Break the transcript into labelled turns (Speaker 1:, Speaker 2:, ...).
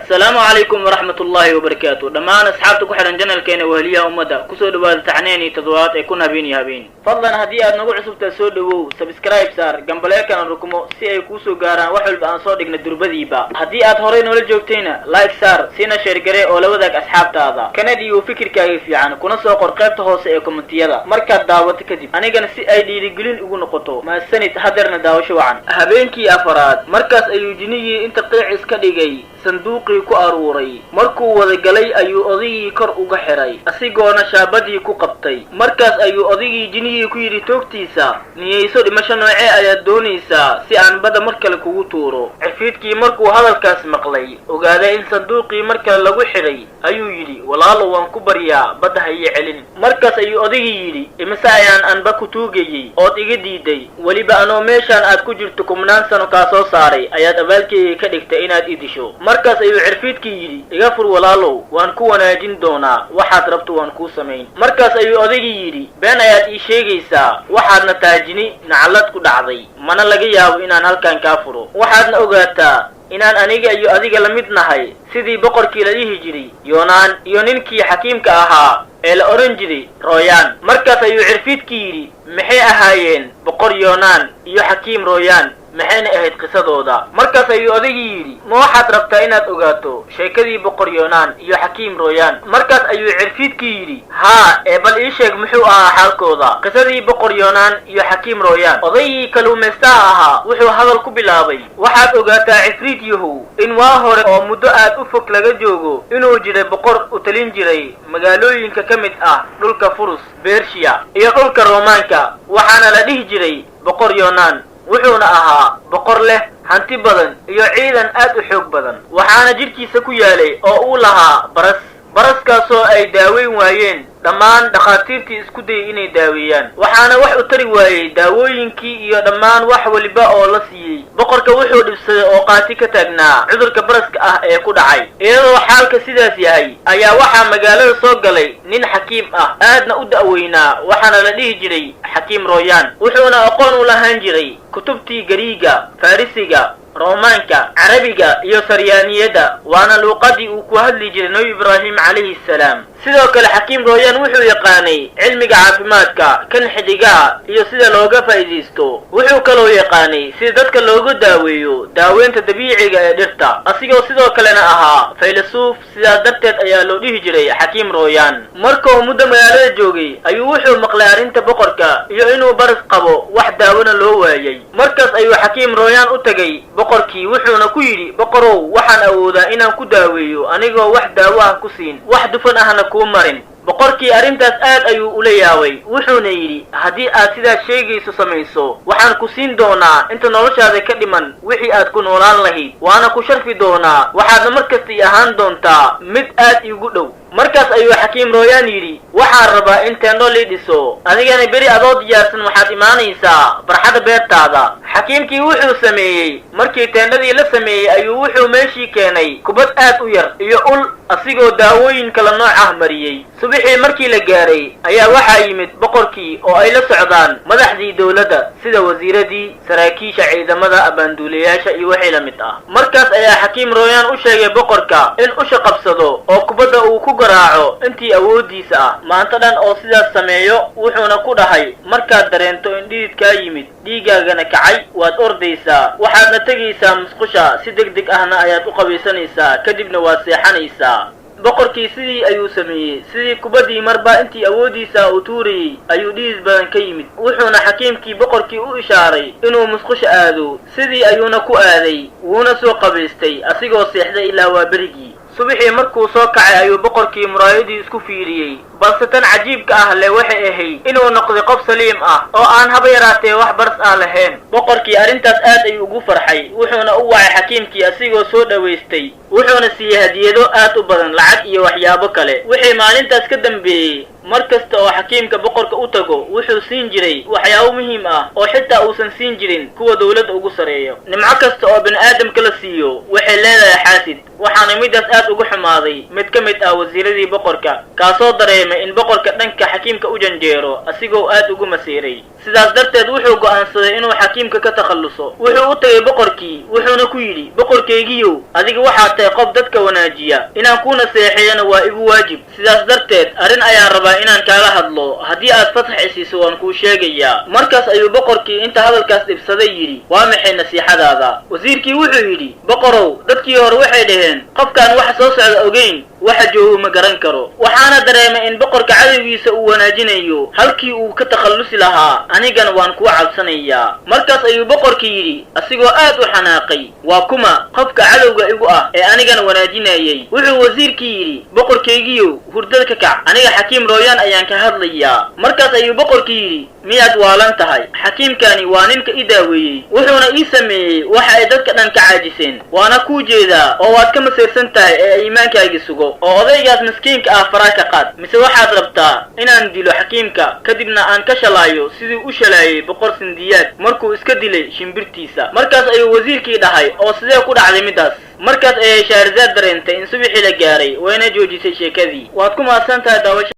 Speaker 1: Assalaamu calaykum waraxmat ullaahi wabarakaatu. Dhammaan asxaabta ku xidhan channelkeena Weheliyaha Ummadda, kusoo dhawaada taxneen toddobaad ee Kun Habeen iyo Habeen. Fadlan haddii aad nagu cusubtahay, soo dhawow, subscribe saar, gambaleelkana rukumo si ay kuusoo gaaraan wax walba aan soo dhigna durbadiiba. Haddii aad horay noola joogtayna, like saar, siina share garee oo la wadaag asxaabtaada, kana dhiibo fikirkaaga fiican, kuna soo qor qaybta hoose ee commentiyada markaad daawato kadib, anigana si ay dhiirigelin ugu noqoto. Mahadsanid. Hadeerna daawasho wacan. Habeenkii afaraad markaas ayuu jinigii inta qiic iska dhigay sanduuqii ku aruuray. Markuu wada galay ayuu odaygii kor uga xiray, asigoona shaabadii ku qabtay. Markaas ayuu odaygii jinigii ku yidhi toogtiisa: "Niyeyso dhimasho noocee ayaad doonaysaa si aan badda mar kale kugu tuuro?" Cifiidkii markuu hadalkaas maqlay, ogaaday in sanduuqii mar kale lagu xidhay, ayuu yidhi: "Walaalo, waan ku baryaa, badda ha ii celin." Markaas ayuu odaygii yidhi: "Imise ayaan anba ku tuugayey ood iga diiday? Weliba anoo meeshaan aad ku jirto kumnaan sano kaa soo saaray ayaad abaalkeyga ka dhigtay inaad i disho." Markaas ayuu cirfiidkii yidhi: "Iga fur walaalow, waan ku wanaajin doonaa, waxaad rabto waan kuu samayn." Markaas ayuu odaygii yidhi: "Been ayaad ii sheegaysaa, waxaadna tahay jini naclad ku dhacday, mana laga yaabo inaan halkan kaa furo. Waxaadna ogaataa inaan aniga iyo adiga la mid nahay sidii boqorkii la dhihi jiray Yoonaan iyo ninkii xakiimka ahaa ee la odhan jiray Rooyaan." Markaas ayuu cirfiidkii yidhi: "Maxay ahaayeen Boqor Yoonaan iyo Xakiim Rooyaan? Maxayna ahayd qisadooda?" Markaas ayuu odaygii yidhi: "Ma waxaad rabtaa inaad ogaato sheekadii Boqor Yoonaan iyo Xakiim Rooyaan?" Markaas ayuu cirfiidkii yidhi: "Haa, ee bal ii sheeg muxuu ahaa xaalkooda, qisadii Boqor Yoonaan iyo Xakiim Rooyaan." Odaygii kalluumaystaha ahaa wuxuu hadal ku bilaabay: "Waxaad ogaataa, cifriid yahow, in waa hore oo muddo aad u fog laga joogo inuu jiray boqor u talin jiray magaalooyinka ka mid ah dhulka Furus, Bershiya iyo dhulka Roomaanka. Waxaana la dhihi jiray Boqor Yoonaan. Wuxuuna ahaa boqor leh hanti badan iyo ciidan aad u xoog badan. Waxaana jidhkiisa ku yaalay oo uu lahaa baras, baraskaasoo ay daaweyn waayeen dhammaan dhakhaatiirtii isku dayay inay daaweeyaan. Waxaana wax u tari waayey daawooyinkii iyo dhammaan wax waliba oo la siiyey. Boqorka wuxuu dhibsaday oo qaati ka taagnaa cudurka baraska ah ee ku dhacay. Iyadoo xaalka sidaas yahay ayaa waxaa magaalada soo galay nin xakiim ah, aadna u da'weynaa. Waxaana la dhihi jiray Xakiim Rooyaan. Wuxuuna aqoon u lahaan jiray kutubtii Gariiga, Farisiga, Roomaanka, Carabiga iyo Saryaaniyadda, waana luuqadii uu ku hadli jiray Nebi Ibraahim calayhi salaam. Sidoo kale Xakiim Rooyaan wuxuu yaqaanay cilmiga caafimaadka, kan xidigaha iyo sida looga faa'iidaysto. Wuxuu kaloo yaqaanay sida dadka looga daaweeyo daaweynta dabiiciga ee dhirta, asigoo sidoo kalena ahaa faylasuuf. Sidaas darteed ayaa loo dhihi jiray Xakiim Rooyaan. Markuu muddo magaalada joogay ayuu wuxuu maqlay arrinta boqorka iyo inuu baras qabo, wax daawona loo waayay. Markaas ayuu Xakiim Rooyaan u tagay boqorkii, wuxuuna ku yidhi: 'Boqorow, waxaan awoodaa inaan ku daaweeyo anigoo wax daawo ah ku siin, wax dufan ahna kuu marin.' Boqorkii arrintaas aad ayuu ula yaabay, wuxuuna yidhi: 'Haddii aad sidaas sheegayso samayso, waxaan ku siin doonaa inta noloshaada ka dhiman wixii aad ku noolaan lahayd, waana ku sharfi doonaa, waxaadna mar kasta ii ahaan doontaa mid aad iigu dhow.' Markaas ayuu Xakiim Rooyaan yidhi: 'Waxaan rabaa in teendho lii dhiso, adigana beri adoo diyaarsan waxaad imaanaysaa barxadda beertaada.' Xakiimkii wuxuu sameeyey, markii teendhadii la sameeyey ayuu wuxuu meeshii keenay kubad aad u yar iyo ul, asigoo daawooyin kala nooc ah mariyey. Subaxii markii la gaaray ayaa waxaa yimid boqorkii oo ay la socdaan madaxdii dowladda, sida wasiiradii, saraakiisha ciidamada, abaanduulayaasha iyo wixii la mid ah. Markaas ayaa Xakiim Rooyaan u sheegay boqorka in usha qabsado oo kubadda uu ku garaaco intii awooddiisa ah maanto dhan oo sidaas sameeyo. Wuxuuna ku dhahay: 'Markaad dareento in dhididkaa yimid, dhiigaagana kacay, waad ordaysaa, waxaadna tegaysaa musqusha, si deg deg ahna ayaad u qabaysanaysaa, kadibna waad seexanaysaa.' Boqorkii sidii ayuu sameeyey. Sidii kubaddii marba intii awooddiisa uu tuurayey ayuu dhidid badan ka yimid. Wuxuuna xakiimkii boqorkii u ishaaray inuu musqusha aado. Sidii ayuuna ku aaday, wuuna soo qabaystay, asigoo seexday ilaa waa berigii. Subaxii markuu soo kacay ayuu boqorkii muraayadii isku fiiriyey, balse tan cajiibka ah le waxay ahayd inuu noqday qof saliim ah oo aan haba yaraatee wax baras ah lahayn. Boqorkii arrintaas aad ayuu ugu farxay, wuxuuna u wacay xakiimkii, asigoo soo dhowaystay, wuxuuna siiyey hadiyado aad u badan, lacag iyo waxyaabo kale. Wixii maalintaas ka dambeeyey Mar kasta oo xakiimka boqorka u tago, wuxuu siin jiray waxyaabo muhiim ah oo xitaa uusan siin jirin kuwa dowladda ugu sareeyo. Nimco kasta oo bini'aadamka la siiyo waxay leedahay xaasid, waxaana midaas aad uga xumaaday mid ka mid ah wasiiradii boqorka, kaasoo dareemay in boqorka dhanka xakiimka u janjeero, asigoo aad ugu masiiray. Sidaas darteed wuxuu go'aansaday inuu xakiimka ka takhalluso. Wuxuu u tagay boqorkii, wuxuuna ku yidhi: "Boqorkaygiyow, adiga waxaad tahay qof dadka wanaajiya, inaan kuu naseexeeyana waa igu waajib. Sidaas darteed arrin ayaan rabaa inaan kaala hadlo, haddii aad fasax isiiso waan kuu sheegayaa." Markaas ayuu boqorkii inta hadalkaas dhibsaday yidhi: "Waa maxay nasiixadaada?" Wasiirkii wuxuu yidhi: "Boqorow, dadkii hore waxay dhaheen, qofkaan waxa soo socda ogeyn, waxa joogo ma garan karo. Waxaana dareemay in boqorka cadowgiisa uu wanaajinayo halkii uu ka takhallusi lahaa, anigana waan kuu cabsanayaa." Markaas ayuu boqorkii yidhi, asigoo aad u xanaaqay: "Waa kuma qofka cadowga igu ah ee anigana wanaajinayay?" Wuxuu wasiirkii yidhi: "Boqorkaygiyow, hurdada ka kac, aniga xakiim Rooyaan ayaan ka hadlayaa." Markaas ayuu boqorkii yidhi: "Miyaad waalan tahay? Xakiimkani waa ninka i daaweeyey, wuxuuna ii sameeyey waxa ay dadka dhan ka caajiseen, waana kuu jeedaa oo waad ka masiirsan tahay ee iimaankaagii sugo, oo odaygaas miskiinka ah faraa ka qaad. Mise waxaad rabtaa inaan dilo xakiimka, kadibna aan ka shalaayo sidii u shalaayay boqor Sindiyaad markuu iska dilay shimbirtiisa?" Markaas ayuu wasiirkii dhahay: "Oo sidee ku dhacday middaas?" Markaas ayay Shaarizaad dareentay in subaxii la gaaray, wayna joojisay sheekadii. Waad ku mahadsan tahay daawasha.